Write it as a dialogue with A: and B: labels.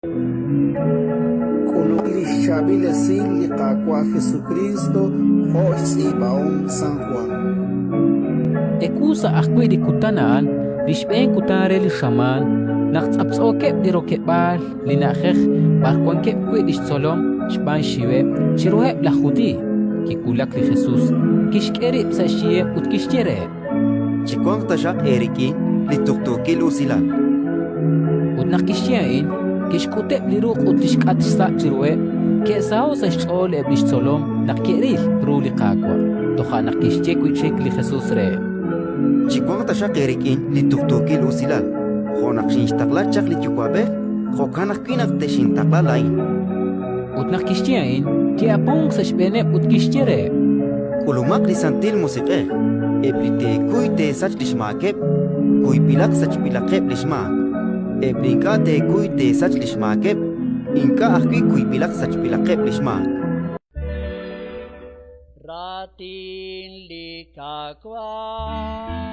A: K'uluk li xchaab'il esil li Qaawa' Jesukriist jo' xtz'iib'ahom San Jwan.
B: Ewu sa' ajwi' li kutan a'an, li xb'een kutan re li xamaan, naq tz'aptz'ookeb' li rokeb'aal li na'ajej b'ar wankeb' wi' li xtzolom xb'aan xxiweb' chiruheb' laj Judiiy, kiwulak li Jesus, kixk'e rib' sa' xyiheb' ut kixye reheb':
C: Chiwanq taxaq eerik'in li tuqtuukil usilal.
B: Ut naq kixye a'in, kixk'uteb' li ruq' ut li xk'at xsa' chiruheb'. Ke'saho'k sa' xch'ool eb' li xtzolom naq ke'ril ru li Qaawa'. Toja' naq kixye wi' chik li Jesus reheb':
C: Chiwanq taxaq eerik'in li tuqtuukil usilal. Jo' naq xinxtaqla chaq li Yuwa'b'ej, jo'kan ajwi' naq texintaqla laa'in.
B: Ut naq kixye a'in, ki'apunk sa' xb'eeneb' ut kixye reheb':
C: K'ulumaq li Santil Musiq'ej. Eb' li teekuy teesach li xmaakeb', kuyb'ilaq sachb'ilaqeb' li xmaak. Eb' li ink'a' teekuy teesach li xmaakeb', ink'a' ajwi' kuyb'ilaq sachb'ilaqeb' li xmaak.
D: Raatin li Qaawa'.